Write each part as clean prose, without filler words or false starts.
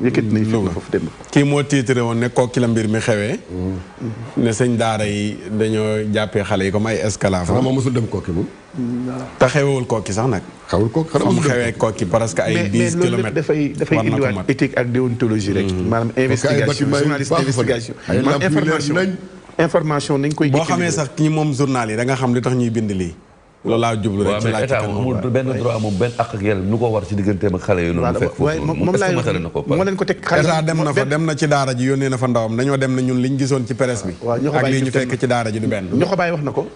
yëkkati nañ fitna foofu démb. kii moo tiitre woon ne Koki la mbir mi xewee. ne sëñ daara yi dañoo jàppee xale yi comme ay esclave. xanaa moom mosul dem Koki moom. te xewewul Koki sax nag. xewul Koki xanaa mosul xewee Koki parce que ay 10 kilomètres. mais dafay indiwaat éthique ak déontologie rek. maanaam investigation journaliste investigation. maanaam information nañ koy. boo xamee sax ñi moom journal yi da nga xam li tax ñuy bind lii. loolu laa jublu rek ci laaj état amul benn droit moom benn ak yàlla nu ko war ci digganteem ak xale yi noonu. fekk foofu moom laay wax moo leen ko teg état dem na ci daara ji yónnee na fa ndawam dañoo dem na ñun liñ gisoon ci presse bi. ak lii ñu fekk ci daara ji du benn. ñoo ko bàyyi wax na ko.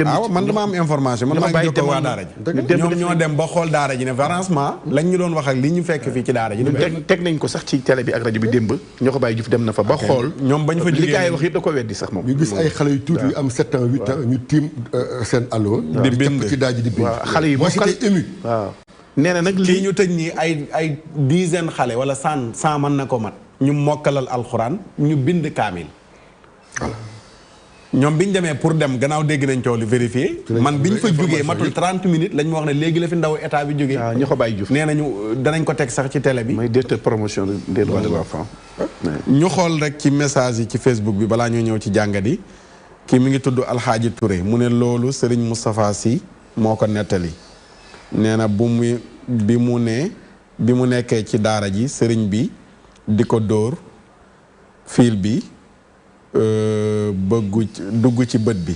waaw man dama am information man maa ngi jokkoo waa daara ji ñoom ñoo dem ba xool daara ji ne franchement lañ ñu doon wax ak li ñu fekk fii ci daara ji teg nañ ko sax ci télé bi ak rajo bi démb ñoo ko bàyyi Juuf dem na fa ba xool ñoom bañ fa jógee li gars yi wax yëpp da ko weddi sax moom ñu gis ay xale yu tuuti yu am 7 ans 8 ans ñu tiim seen allo di bind ci daaj di bind xale yi moi j'étais ému waaw nee na nag lii ñu tëj nii ay dizaine xale wala 100 mën na ko mat ñu mokkalal alxuraan ñu bind kaamil ñoom bi ñu demee pour dem gannaaw dégg nañ coow li vérifié man bi ñu fa jógee matul 30 minutes lañ ma wax ne léegi la fi ndaw état bi jógee. waaw ñoo ko bàyyi Juuf nee nañu danañ ko teg sax ci télé bi. mooy directeur promotion des droits de l'enfant. ñu xool rek ci message yi ci Facebook bi balaa ñoo ñëw ci jàngat yi kii mi ngi tudd Alxaaji Touré mu ne loolu Serigne Moustapha Sy moo ko nettali nee na bi mu nekkee ci daara ji Serigne bi di ko dóor fiil bi. dugg ci bët bi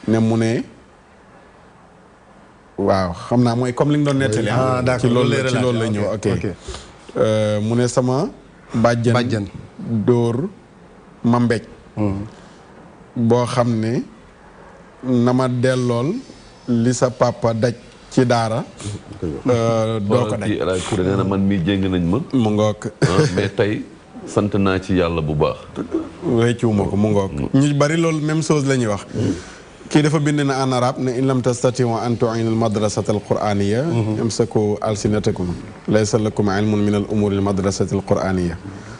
ne mu ne waaw xam naa mooy comme li nga doon nettali ci loolu la ñëw ok mu ne sama bàjjan dóor ma mbéj boo xam ne na ma dellool li sa papa daj ci daara doo ko daj nee na man mii jéng nañ ma mu ngoog mais tey sant naa ci yàlla bu baax. wéccuwuma ko mu ngoog. ñu bari loolu même chose la ñuy wax. kii dafa bind na en arabe ne in lam tastatiu an tu'inu al madrasata al qur'aniya imsaku alsinatakum laysa lakum ilmun min al umuri al madrasati al qur'aniya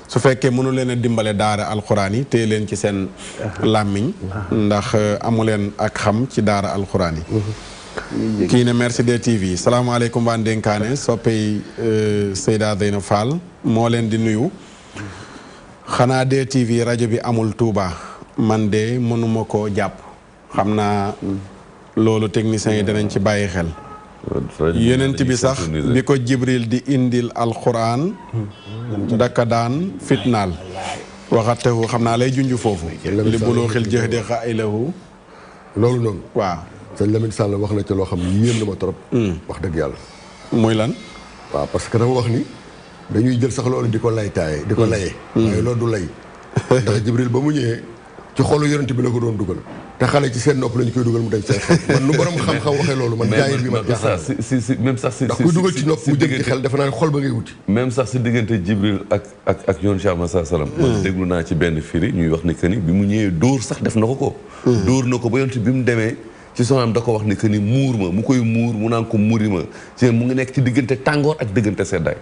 su fekkee mënu leen a dimbale daara alquran yi téye leen ci seen làmmiñ ndax amu leen ak xam ci daara alquran yi. kii ne merci de TV salaamaaleykum waa Ndenkaane soppey Seyda Zeyna Fall moo leen di nuyu. xanaa DTV rajo bi amul Touba man de mënuma koo jàpp xam naa loolu techniciens yi danañ ci bàyyi xel yenent bi sax bi ko Jibril di indil alquran daka daan fitnaal waxatahu xam naa lay junj foofu li buloo xil jëx de xa ay lahu loolu noonu waaw sëñ Lamine Sall wax na ci loo xam ne yéem na ma trop wax dëgg yàlla muy lan waaw parce que dafa wax ni dañuy jël sax loolu di ko lay taaye di ko layee waaye loolu du lay ndax Jibril ba mu ñëwee ci xolu yonent bi la ko doon dugal te xale ci seen nopp la ñu koy dugal mu dem seen xel man nu borom xam-xam waxee loolu man jaayir bi man si même sax si ndax kuy dugal ci nopp mu jëm ci xel dafa naa ne xol ba ngay wuti même sax si diggante Jibril ak yoon Cheikh Massa Salam déglu naa ci benn firi ñuy wax ni que ni bi mu ñëwee dóor sax def na ko dóor na ko ba yonent bi mu demee ci soxnaam da ko wax ni que ni muur ma mu koy muur mu naan ko muuri ma ci mu ngi nekk ci diggante tàngoor ak diggante seddaay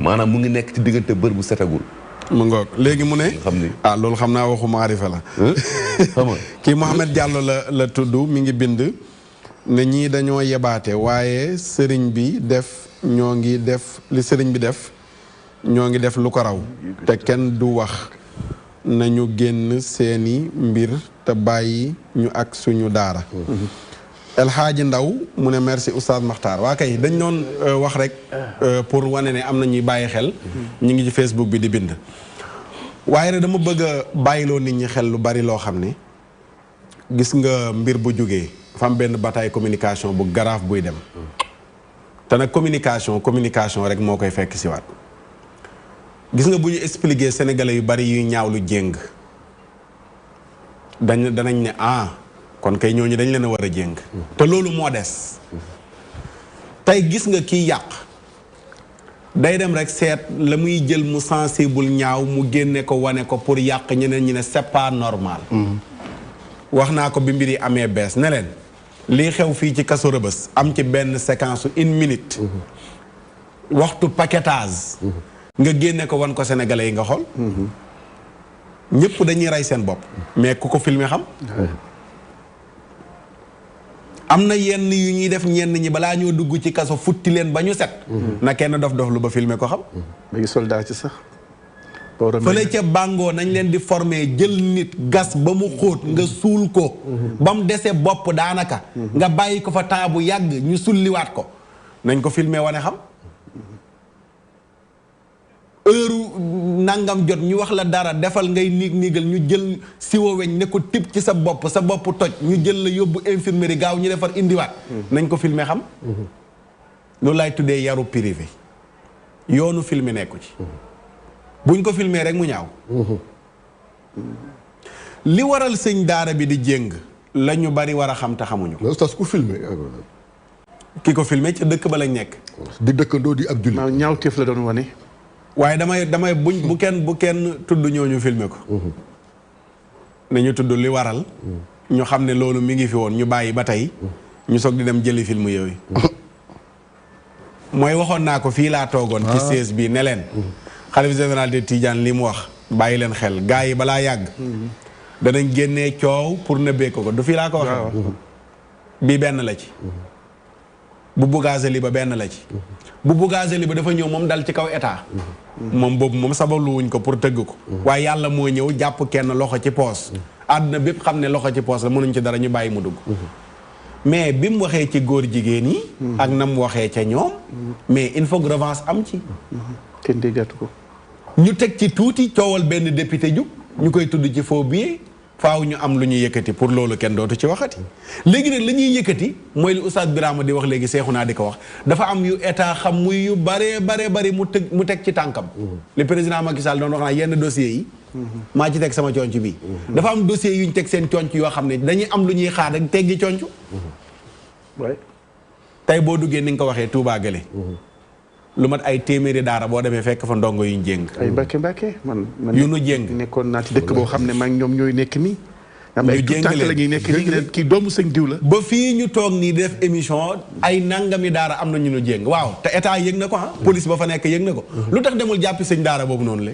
maanaam mu ngi nekk ci diggante bër bu setagul mu ngoog léegi mu ne xam ni loolu xam naa waxu maarifa la xam nga kii Mohamed Diallo la tudd mi ngi bind ne ñii dañoo yebaate waaye sëriñ bi ñoo ngi def li sëriñ bi def ñoo ngi def lu ko raw te kenn du wax nañu génn seeni mbir te bàyyi ñu ak suñu daara El Hadji Ndaw mu ne merci Oustaz Makhtar waa kay dañ doon wax rek pour wane ne am na ñuy bàyyi xel ñu ngi ci Facebook bi di bind waaye rek dama bëgg a bàyyiloo nit ñi xel lu bari loo xam ne gis nga mbir bu jógee dafa am benn bataille communication bu garaaf buy dem te nag communication rek moo koy fekk si waat gis nga bu ñu expliquer sénégalais yu bari yuy ñaaw lu jéng danañ ne kon kay ñooñu dañ leen a war a jéng te loolu moo des tey gis nga kiy yàq day dem rek seet la muy jël mu sensible ñaaw mu génne ko wane ko pour yàq ñeneen ñi ne c'est pas normal wax naa ko bi mbir yi amee bees ne leen lii xew fii ci kaso Rëbës am ci benn séquence su 1 minute waxtu paquetage nga génne ko wan ko sénégalais yi nga xool ñëpp dañuy rey seen bopp mais ku ko filmé xam am na yenn yu ñuy def ñenn ñi balaa ñoo dugg ci kaso futti leen ba ñu set na kenn dof lu ba filmé ko xam léegi soldat ci sax fële ca bàngoo nañ leen di former jël nit gas ba mu xóot nga suul ko ba mu dese bopp daanaka nga bàyyi ko fa temps bu yàgg ñu sulliwaat ko nañ ko filmer wane xam heure nangam jot ñu wax la dara defal ngay niigal ñu jël siwo weñ ne ko tib ci sa bopp toj ñu jël la yóbbu infirmerie gaaw ñu defar indiwaat nañ ko filmer xam loolu laay tuddee yaru privé yoonu filmer nekku ci buñ ko filmer rek mu ñaaw li waral sëñ daara bi di jéng la ñu bari war a xam te xamuñu ko oustaz ku filmer ki ko filmer ca dëkk ba lañ nekk di dëkkandoo di ab julli ñaawteef la doon wane waaye damay bu kenn tudd ñooñu filmer ko nañu tudd li waral ñu xam ne loolu mi ngi fi woon ñu bàyyi ba tey ñu soog di dem jëli film yooyu mooy waxoon naa ko fii laa toogoon ci siège bi ne leen xalifa général de Tidiane li mu wax bàyyi leen xel gars yi balaa yàgg danañ génnee coow pour nëbbee ko du fii laa ko waxee bii benn la ci bu Bougazelli ba benn la ci bu Bougazelli ba dafa ñëw moom dal ci kaw état moom boobu moom sabalu wuñ ko pour tëgg ko waaye yàlla moo ñëw jàpp kenn loxo ci poos àdduna bépp xam ne loxo ci poos la mënuñ ci dara ñu bàyyi mu dugg mais bi mu waxee ci góor jigéen yi ak na mu waxee ca ñoom mais il faut que revanche am ci kenn déggatu ko ñu teg ci tuuti coowal benn député jug ñu koy tudd ci faux billet faaw ñu am lu ñuy yëkkati pour loolu kenn dootu ci waxati léegi nag la ñuy yëkkati mooy li Oustaz Birama di wax léegi seexu naa di ko wax dafa am yu état xam muy yu bare mu teg ci tànkam le président Macky Sall doon wax naa yenn dossiers yi maa ci teg sama conc bi dafa am dossiers yuñ teg seen conc yoo xam ne dañuy am lu ñuy xaar rek teggi conc tey boo duggee ni nga ko waxee Touba Gële lu mat ay téeméeri daara boo demee fekk fa ndongo yuñ jéng ay mbàkke man yu nu jéng nekkoon naa ci dëkk boo xam ne maa ngi ñoom ñooy nekk nii am ay tout tànk la ñuy nekk nii leen kii doomu sëñ diw la ba fii ñu toog nii def émission ay nangami daara am na ñu nu jéng waaw te état yëg na ko police ba fa nekk yëg na ko lu tax demul jàppi sëñ daara boobu noonu la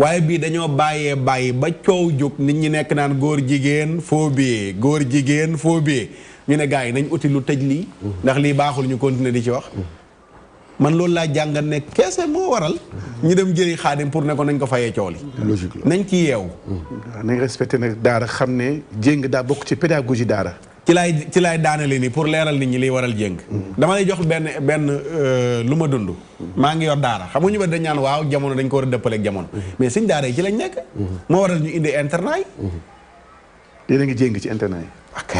waaye bii dañoo bàyyi ba coow jóg nit ñi nekk naan góor jigéen faux billet ñu ne gars yi nañ uti lu tëj lii ndax lii baaxul ñu continuer di ci wax man loolu laa jàngat ne keese moo waral ñu dem jëri Xaadim pour ne ko nañ ko fayee coow li logique la nañ ci yeewu waaw nañ respecté nag daara xam ne jéng daa bokk ci pédagogie daara ci laay daanale nii pour leeral nit ñi liy waral jéng dama lay jox benn lu ma dund maa ngi yor daara xam nga ñu ba dañ ñaan waaw jamono dañ ko war a dëppale ak jamono mais suñ daara yi ci lañ nekk moo waral ñu indi internat yi yéen a ngi jéng ci internat yi ok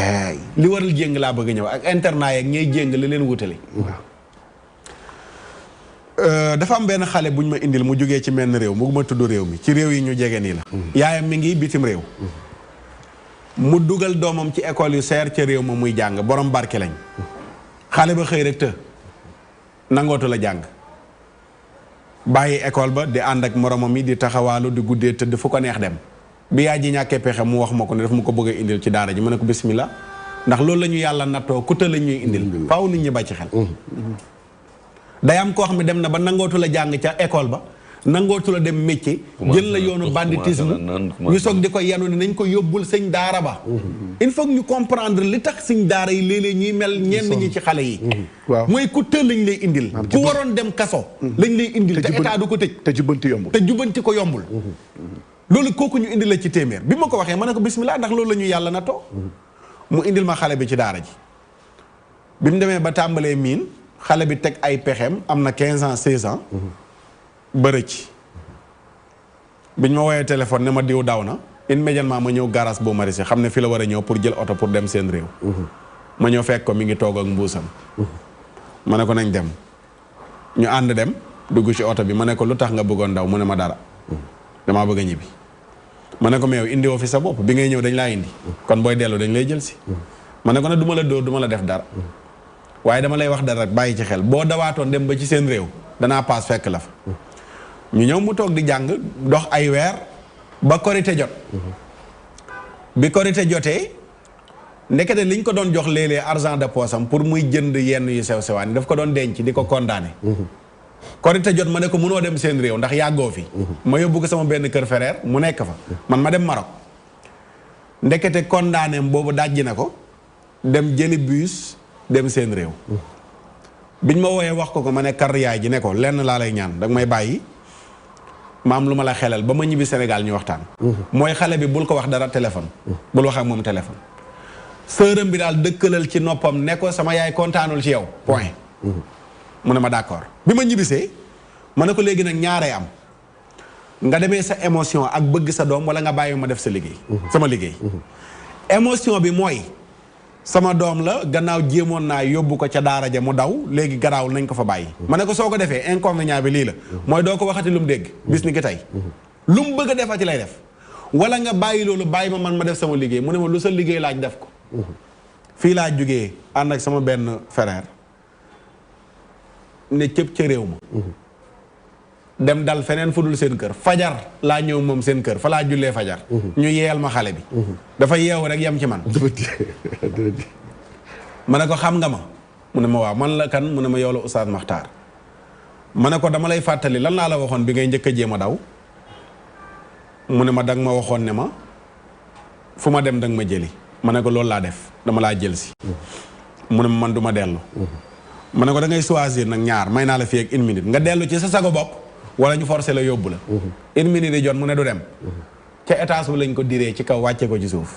li waral jéng laa bëgg a ñëw ak internat yi ak ñooy jéng la leen wutale dafa am benn xale buñ ma indil mu jógee ci menn réew mu ma tudd réew mi ci réew yi ñu jege nii la yaayam mi ngi bitim réew mu dugal doomam ci école yu seer ca réew ma muy jàng borom barke lañ xale ba xëy rek te nangootu la jàng bàyyi école ba di ànd ak moromam yi di taxawaalu di guddee tëdd fu ko neex dem bi yaay ji ñàkkee pexe mu wax ma ko ne daf ma ko bëgg a indil ci daara ji ma ne ko bismillah ndax loolu la ñu yàlla nattoo kuta la ñuy indil faaw nit ñi bàyyi ci xel day am koo xam ne dem na ba nangootu la jàng ca école ba nangootu la dem métier jël la yoonu banditisme ñu soog di ko yenu ne nañ ko yóbbul sëñ daara ba il faut ñu comprendre li tax sëñ daara yi léeg-léeg ñuy mel ñenn ñi ci xale yi waaw mooy ku tël lañ lay indil ku waroon dem kaso lañ lay indil te état du ko tëj te jubbanti ko yombul loolu kooku ñu indil la ci téeméer bi ma ko waxee ma ne ko bismillah ndax loolu la ñu yàlla na too mu indil ma xale bi ci daara ji bi mu demee ba tàmbalee miin xale bi teg ay pexeem am na 15 ans 16 ans bërëc biñ ma woowee téléphone ne ma diw daw na immédiatement ma ñëw garage boo marisi xam ne fi la war a ñëw pour jël oto pour dem seen réew ma ñëw fekk ko mi ngi toog ak mbuusam ma ne ko nañ dem ñu ànd dem dugg ci oto bi ma ne ko lu tax nga bëggoon daw mu ne ma dara damaa bëgg a ñibbi ma ne ko mais yow indi woo fi sa bopp bi ngay ñëw dañ laa indi kon booy dellu dañ lay jël si ma ne ko nag du ma la dóor du ma la def dara waaye dama lay wax dara rek bàyyi ci xel boo dawaatoon dem ba ci seen réew danaa paas fekk la fa ñu ñëw mu toog di jàng dox ay weer ba korite jot bi korite jotee ndekete liñ ko doon jox léeg-léeg argent de poche am pour muy jënd yenn yu sew sewaan daf ko doon denc di ko condamné korite jot ma ne ko mënoo dem seen réew ndax yàggoo fi ma yóbbu ko sama benn kër frère mu nekk fa man ma dem Maroc ndekete condamné boobu dajji na ko dem jëli bus dem seen réew biñ ma wooyee wax ko ma ne kar yaay ji ne ko lenn laa lay ñaan danga may bàyyi maam lu ma la xelal ba ma ñibbi Sénégal ñu waxtaan. mooy xale bi bul ko wax dara téléphone. bul wax ak moom téléphone. sërëm bi daal dëkkalal ci noppam ne ko sama yaay kontaanul ci yow point. mu ne ma d'accord bi ma ñibbisee ma ne ko léegi nag ñaaree am nga demee sa émotion ak bëgg sa doom wala nga bàyyi ma def sa liggéey. sama liggéey. émotion bi mooy sama doom la gannaaw jéemoon naa yóbbu ko ca daara ja mu daw léegi garaawul nañ ko fa bàyyi. ma ne ko soo ko defee inconvénient bi lii la mooy doo ko waxati lu mu dégg. bis ni ki tey lu mu bëgg a defati lay def wala nga bàyyi loolu bàyyi ma man ma def sama liggéey mu ne ma lu sa liggéey laaj def ko. fii laa jógee ànd ak sama benn frère ne cëpp ca réew ma. dem dal feneen fu dul seen kër fajar laa ñëw moom seen kër fa laa jullee fajar. ñu yeel ma xale bi. dafa yeewu rek yem ci man. ma ne ko xam nga ma mu ne ma waaw man la kan mu ne ma yow la Oustaz Makhtar. ma ne ko dama lay fàttali lan laa la waxoon bi ngay njëkk a jéem a daw. mu ne ma danga ma waxoon ne ma fu ma dem danga ma jëli. ma ne ko loolu laa def dama laa jël si. mu ne ma man du ma dellu. ma ne ko da ngay choisir nag ñaar may naa la fii ak 1 minute nga dellu ci sa sago bopp. wala ñu forcé la yóbbu la. 1 minute di jot mu ne du dem. ca étage bi lañ ko diree ci kaw wàcce ko ci suuf.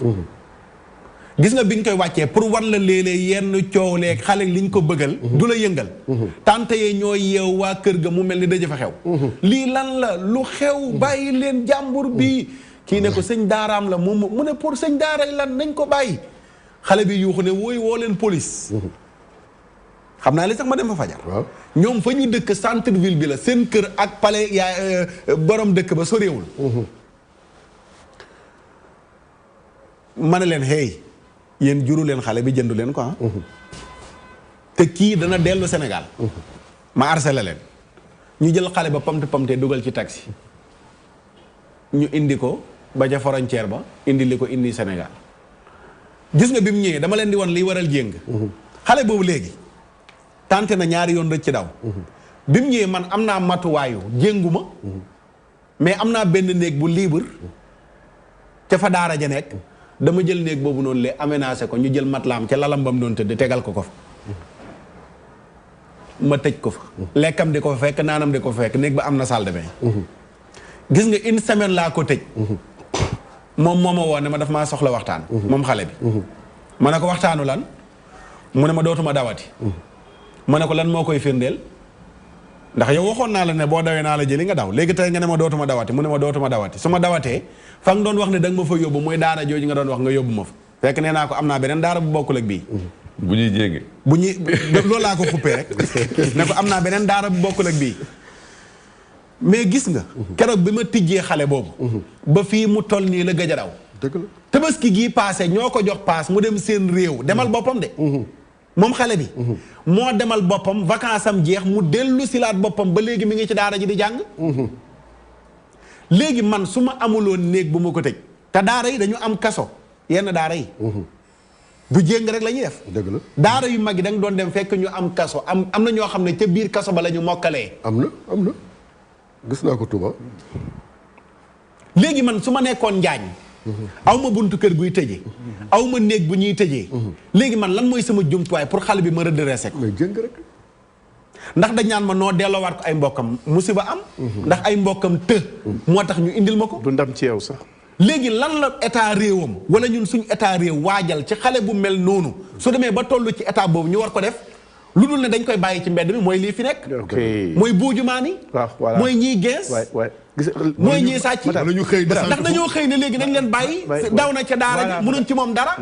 gis nga bi ñu koy wàccee pour wan la léeg-léeg yenn coow leeg xale liñ ko bëggal. du la yëngal. tante yee ñooy yeew waa kër ga mu mel ni dëjë fa xew. lii lan la lu xew bàyyi leen jàmbur bi kii ne ko sëñ daaraam la mu ne pour sëñ daara lan nañ ko bàyyi. xale bi yuuxu ne wooy woo leen police. xam naa li sax ma dem fa fajar. ñoom fa ñu dëkk centre ville bi la seen kër ak palais yaa borom dëkk ba soreewul. ma ne leen hey yéen juru leen xale bi jëndu leen ko ah. te kii dana dellu Sénégal. ma harcelé leen. ñu jël xale ba pamte dugal ci taxi. ñu indi ko ba ca frontière ba indi li ko indi Sénégal. gis nga bi mu ñëwee dama leen di wan liy waral jéng. xale boobu léegi. tante na ñaari yoon rëcc ci daw. bi mu ñëwee man am naa matuwaayu jénguma mais am naa benn néeg bu libre ca fa daara ja nekk dama jël néeg boobu noonu lee aménagé ko ñu jël matlaam ca lalam bam doon tëdd tegal ko fa ma tëj ko fa lekkam di ko fa fekk naanam di ko fa fekk néeg ba am na salle de bain. gis nga 1 semaine laa ko tëj moom moo ma woo ne ma daf maa soxla waxtaan moom xale bi ma ne ko waxtaanu lan mu ne ma dootuma dawati ma ne ko lan moo koy firndeel ndax yow waxoon naa la ne boo dawee naa la jëli nga daw léegi tey nga ne ma dootuma dawati mu ne ma dootuma dawati su ma dawatee fa nga doon wax ne da nga ma fa yóbbu mooy daara jooju nga doon wax nga yóbbu ma fa fekk nee naa ko am naa beneen daara bu bokkul ak bii bu ñuy jénge bu ñuy loolu laa ko xuppee rek ne ko am naa beneen daara bu bokkul ak bii mais gis nga keroog bi ma tijjee xale boobu ba fii mu toll nii la gëj a daw dëgg la tabaski gii paase ñoo ko jox paas mu dem seen réew demal boppam de moom xale bi moo demal boppam vacances am jeex mu dellu silaat boppam ba léegi mi ngi ci daara ji di jàng léegi man su ma amuloon néeg bu ma ko tëj te daara yi dañu am kaso yenn daara yi du jéng rek la ñuy def dëgg la daara yu mag yi da nga doon dem fekk ñu am kaso am na ñoo xam ne ca biir kaso ba la ñu mokkalee am na gis naa ko Touba léegi man su ma nekkoon njaañ aw ma buntu kër guy tëjee aw ma néeg bu ñuy tëjee léegi man lan mooy sama jumtuwaay pour xale bi ma redressé ko mais jëng rek ndax dañ naan ma noo delloowaat ko ay mbokkam musiba am ndax ay mbokkam të moo tax ñu indil ma ko du ndam ci yow sax léegi lan la état réewam wala ñun suñu état réew waajal ci xale bu mel noonu su demee ba toll ci état boobu ñu war ko def lu dul ne dañ koy bàyyi ci mbedd mi mooy lii fi nekk mooy buujumaani mooy ñiy gees mooy ñiy sàcc ñu xëy ndax dañoo xëy ne léegi dañ leen bàyyi daw na ca daara ji mënuñ ci moom dara